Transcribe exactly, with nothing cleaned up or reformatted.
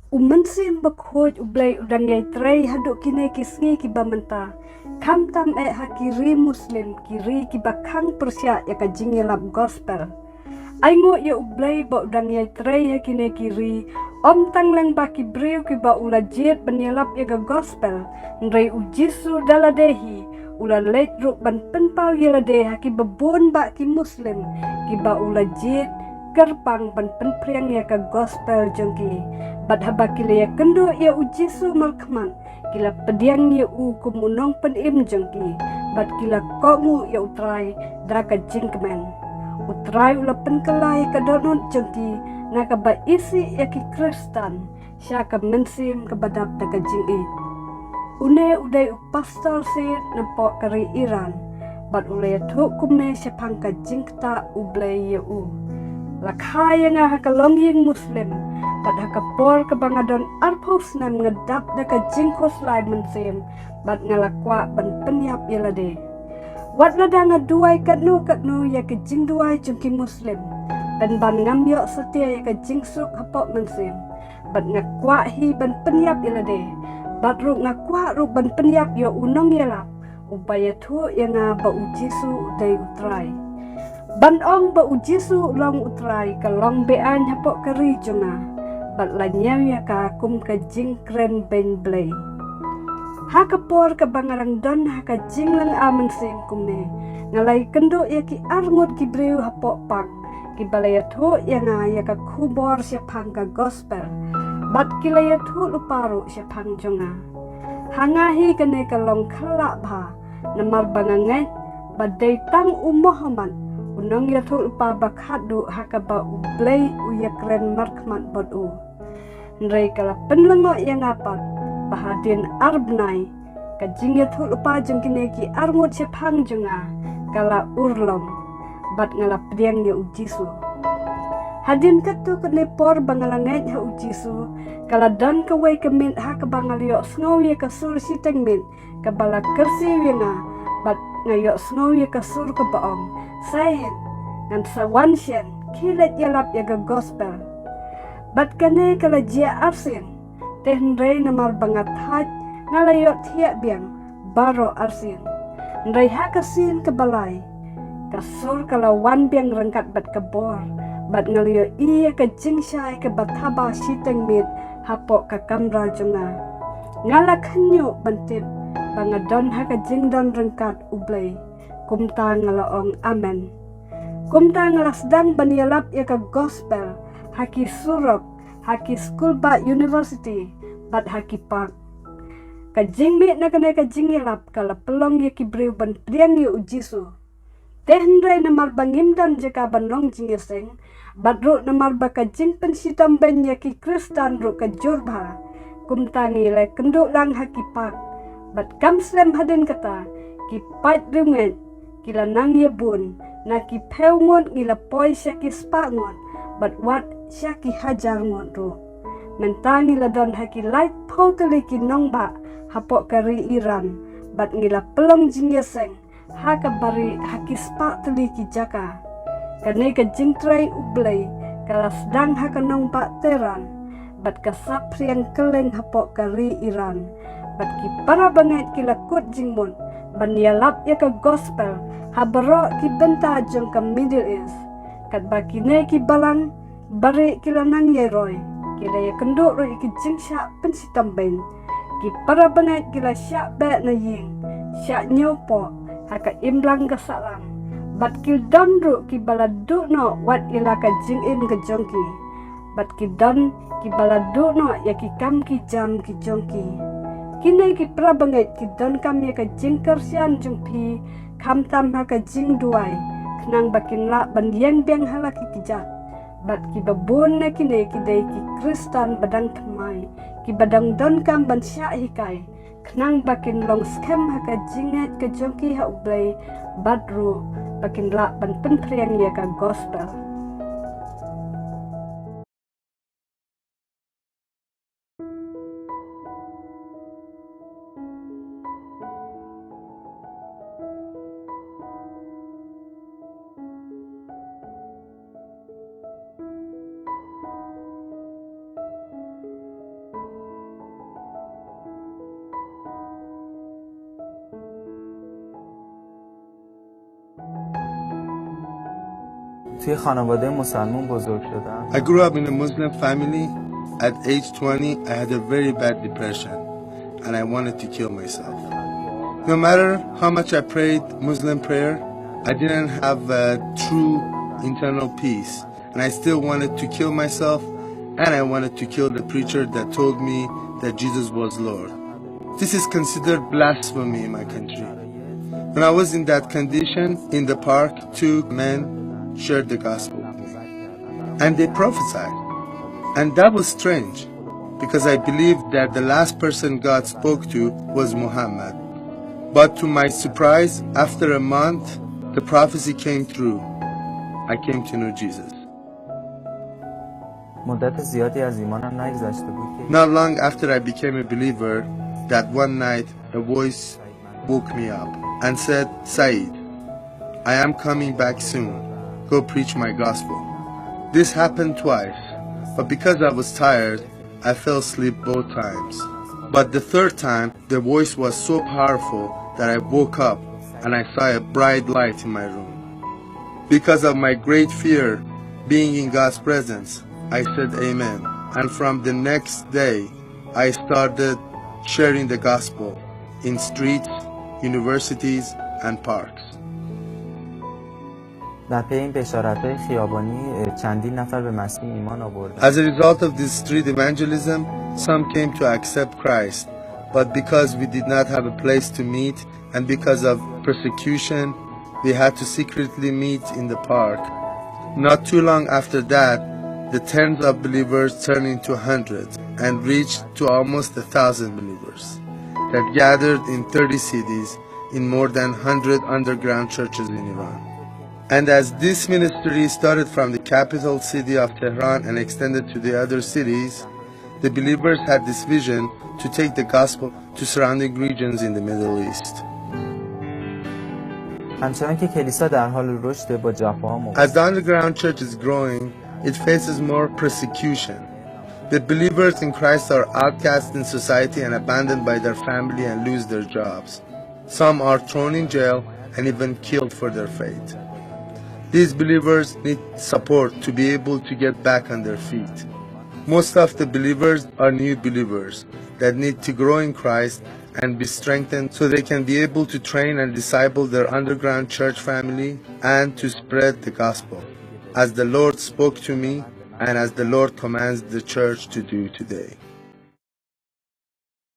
U Mynsiem Bakhuid U Blei u dang ïai trei haduh kine ki sngi kiba mynta, khamtam eh ha ki ri Muslim, ki ri kiba khang pyrshah ïa ka jingïalap gospel. Ai nguh ïa U Blei ba u dang ïai trei ha kine ki ri, ym tang lyngba ki briew kiba u la jied ban ïalap ïa ka gospel, hynrei U Jisu da lade hi u la leit ruh ban pynpaw ïa lade ha kiba bun bah ki Muslim kiba u la jied kyrpang ban pynphriang ïa ka gospel jong ki. Bad haba ki la ïakynduh ïa U Jisu markhmat, ki la pdiang ïa u kum u nongpynim jong ki, bad ki la kohnguh ïa U Trai da ka jingkmen. U Trai u la pynkylla ïa ka dohnud jong ki na kaba isih ïa ki Khristan sha ka mynsiem kaba dap da ka jingïeit. Une u dei u pastor Said napoh ka ri Iran, bad u la ïathuh kumne shaphang ka jingktah U Blei ïa u: La kha ïa nga ha ka longïing Muslim, bad ha ka por kaba nga don arphew snem nga dap da ka jingkhuslai mynsiem, bad nga la kwah ban pynïap ïa lade. Wat lada nga duwai katno katno ïa ka jingduwai jong ki Muslim, pynban ngam ïoh satia ïa ka jingsuk hapoh mynsiem, bad nga kwah hi ban pynïap ïa lade, bad ruh nga kwah ruh ban pynïap ïa u nongïalap uba ïathuh ïa nga ba U Jisu u dei U Trai. Ban ong ba U Jisu u long U Trai ka long be-aiñ hapoh ka ri jong nga, bad la ñiew ïa ka kum ka jingkren beiñ Blei. Ha ka por kaba nga dang don ha ka jinglynga mynsiem kumne, nga la ïakynduh ïa ki arngut ki briew hapoh park, kiba la ïathuh ïa nga ïa ka khubor shaphang ka gospel, bad ki la ïathuhlypa ruh shaphang jong nga. Ha nga hi kane ka long khlak bha, namar ba nga ngeit ba dei tang u Muhammad, u nongïathuhlypa ba khatduh ha kaba U Blei u ïakren markhmat bad u. Hynrei ka la pynlyngngoh ïa nga pat ba hadien ar bnai, ka jingïathuhlypa jong kine ki arngut shaphang jong nga ka la urlong, bad nga la pdiang ïa U Jisu. Hadien katto katne por ba nga la ngeit ha U Jisu, ka la don kawei ka miet ha kaba nga la ïohsngew ïa ka sur shiteng miet kaba la kyrsiew ïa nga, bad nga ïohsngew ïa ka sur kaba ong: Said, ngan sa wan shen, khie leit ïalap ïa ka gospel. Bad kane ka la jia arsien, te hynrei namar ba nga thait, nga la ïohthiah biang baroh arsien. Hynrei ha ka sien kaba lai, ka sur ka la wan biang ryngkat bad ka bor, bad nga la ïohi ïa ka jingshai kaba thaba shiteng miet hapoh ka kamra jong nga. Nga la khynñiuh ban tip ba nga don ha ka jingdon ryngkat U Blei. Kumta nga la ong amen. Kumta nga la sdang ban ïalap ïa ka gospel ha ki surok, ha ki skul bad university, bad ha ki park. Ka jingmih na kane ka jingïalap ka la pynlong ïa ki briew ban pdiang ïa U Jisu. Te hynrei namar ba ngim don jaka ban long jingïaseng, bad ruh namar ba ka jingpynshitom beiñ ïa ki Khristan ruh ka jur bha, kumta ngi la ïakynduh lang ha ki park. Bad kam slem hadien kata, ki paid riewngeit ki la nang ïa bun, na ki phew ngut ngi la poi sha ki spah ngut, bad wat sha ki hajar ngut ruh. Mynta ngi la don ha ki laiphew tylli ki nongbah hapoh ka ri Iran, bad ngi la pynlong jingïaseng ha kaba rieh ha ki spah tylli ki jaka. Kane ka jingtrei U Blei ka la sdang ha ka nongbah Tehran, bad ka saphriang kylleng hapoh ka ri Iran. Bad ki para bangeit ki la kut jingmut ban ïalap ïa ka gospel ha baroh ki bynta jong ka Middle East. Katba kine ki balang barieh ki la nang ïairoi, ki la ïakynduh ruh ïa ki jingshah pynshitom beiñ. Ki para bangeit ki la shah beh na ïing, shah ñiewpoh ha ka imlang ka sahlang. Bad ki don ruh kiba la duh noh wat ïa la ka jingim ka jong ki. Bad ki don kiba la duh noh ïa ki kam ki jam ki jong ki. Kine ki para bangeit ki donkam ïa ka jingkyrshan jong phi, khamtam ha ka jingduwai, khnang ba kin lah ban ïeng biang ha la ki kjat. Bad kiba bun na kine ki dei ki Khristan ba dang thymmai, kiba dang donkam ban shah hikai, khnang ba kin long skhem ha ka jingngeit ka jong ki ha U Blei, bad ruh ba kin lah ban pynphriang ïa ka gospel. توی خانواده مسلمون بزرگ شدم. I grew up in a Muslim family. At age twenty, I had a very bad depression and I wanted to kill myself. No matter how much I prayed Muslim prayer, I didn't have a true internal peace and I still wanted to kill myself and I wanted to kill the preacher that told me that Jesus was Lord. This is considered blasphemy in my country. When I was in that condition, in the park, two men shared the gospel with me. And they prophesied. And that was strange, because I believed that the last person God spoke to was Muhammad. But to my surprise, after a month, the prophecy came true. I came to know Jesus. مدت زیادی از ایمانم نگذشته بود که Not long after I became a believer, that one night a voice woke me up and said, "Saeed, I am coming back soon. Go preach my gospel." This happened twice, but because I was tired, I fell asleep both times. But the third time, the voice was so powerful that I woke up and I saw a bright light in my room. Because of my great fear being in God's presence, I said amen. And from the next day, I started sharing the gospel in streets, universities, and parks. در پی این بشارت‌های خیابانی، اه، چندین نفر به مسیح ایمان آوردند. As a result of this street evangelism, some came to accept Christ. But because we did not have a place to meet and because of persecution, we had to secretly meet in the park. Not too long after that, the tens of believers turned into hundreds and reached to almost a thousand believers that gathered in thirty cities in more than hundred underground churches in Iran. And as this ministry started from the capital city of Tehran and extended to the other cities, the believers had this vision to take the gospel to surrounding regions in the Middle East. همچنان که کلیسا در حال رشد، با جفاها مواجه As the underground church is growing, it faces more persecution. The believers in Christ are outcast in society and abandoned by their family and lose their jobs. Some are thrown in jail and even killed for their faith. These believers need support to be able to get back on their feet. Most of the believers are new believers that need to grow in Christ and be strengthened so they can be able to train and disciple their underground church family and to spread the gospel, as the Lord spoke to me and as the Lord commands the church to do today.